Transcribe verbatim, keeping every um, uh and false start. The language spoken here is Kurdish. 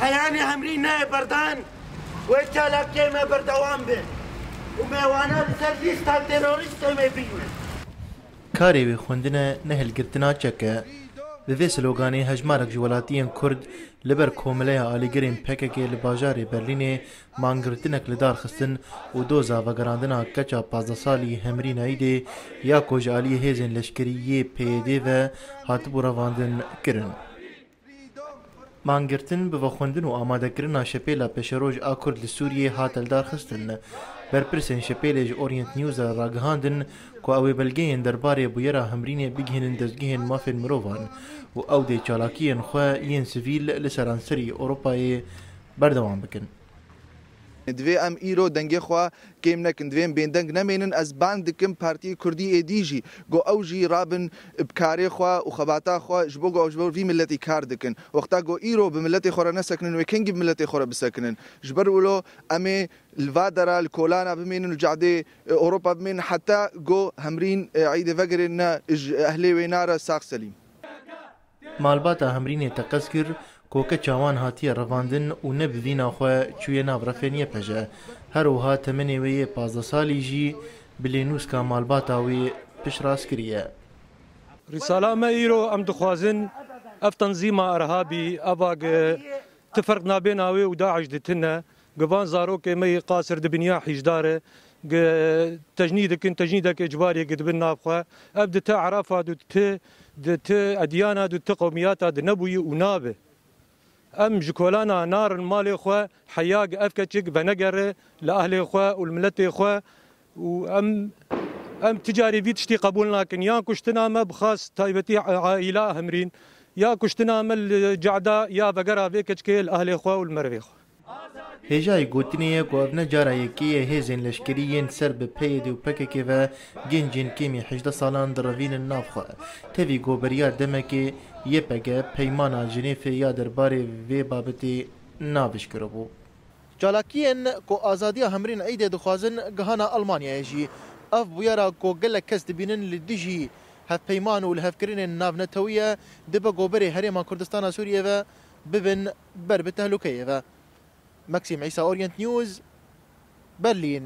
Yanî Hemrî nayê berdan, wê çalakiyê me berdewam be û me wana li ser lîsta terorîstê me bîne. Karê wê xwendine ne hilgirtina çek e. Bi vê sloganê hejmarek ji welatiyên Kurd li ber Komileya Alîgirên P K K li bajarê Berlînê mangirtinek li dar xistin û doza vegerandina keça pazdeh salî Hemrîn Eîdê ya ku ji aliyê hêzên leşkerî yê P Y D ve hatibû revandin kirin. Mangirtin bi vexwendin û amadekirina şepêla pêşeroj a Kurd li Sûriyê hate lidarxistin. Berpirsên şepêlê ji Orient News re ragihandin ku ew ê belgeyên derbarê bûyera Hemrînê bigihînin dezgehên mafên mirovan û ew dê çalakiyên xwe yên sivîl li seranserî Ewropayê berdewam bikin. Divê em îro dengê xwe kêm nekin, divê em bêdeng nemênin. Ez bang dikim partiyê Kurdî ê dî jî, ku ew jî rabin bi karê xwe û xebata xwe, ji bo ku ew ji bo vî miletî kar dikin. Wexta ku îro bi miletê xwe re nesekinin, wê kengî bi miletê xwe re bisekinin? Ji ber wilo em ê li va dera, li kolana bimênin û cadê, e, Ewropa bimênin, heta ku Hemrîn, e, Eîdê vegerê ne ji ehlê wê nare sax selîm. Malbata Hemrînê teqez kir ku keça wan hatiye revandin û ne bi vîna xwe çûye nav refên Y P J. Her wiha temenê wê yê pazdeh salî jî bi lênûska malbata wê piştrast kiriye. Risala me îro, em dixwazin ev tenzîma erhabî, eva gi ti ferq nabêna wê û DAIŞ di tune, gi van zarokê me yê qasir di binya hîjdar e, gi tejnî dikin, tejnîdek ecbarî gi dibin nav xwe. Ev di ti Erafa, di ti, di ti ediyana, di ti qewmiyata di nebûyî û nabe. Em ji kolana narin malê xwe, heya gi ev keçik venegere li ahlê xwe û li miletê xwe û em, em ti carî vî tiştî qebûl nakin. Ya kuştina me bi xas taybetî aîla Hemrîn, ya kuştina me li cehda ya vegera vê keçikê li ahlê xwe û li merivê xwe. Hêjayî gotinê ye ku ev ne cara yekê ye hêzên leşkerî yên ser bi P Y D û P K K ve gencên kêmî hejdeh salan direvînin nav xwe. Tevî ku beriya demekê Y P G peymana Jinêfê ya derbarê vê babetê navêj kiribû. Çalakiyên ku azadiya Hemrîn Eîdê dixwazin gihana Almanyayê jî. Ev bûyera ku gelek kes dibînin li dijî hevpeyman û lihevkirinên navnetewî ye, dibe ku berê Herêma Kurdistana Sûriyê ve bibin ber bi tehlukeyê ve. Maxim Îsa, Orient News, Berlîn.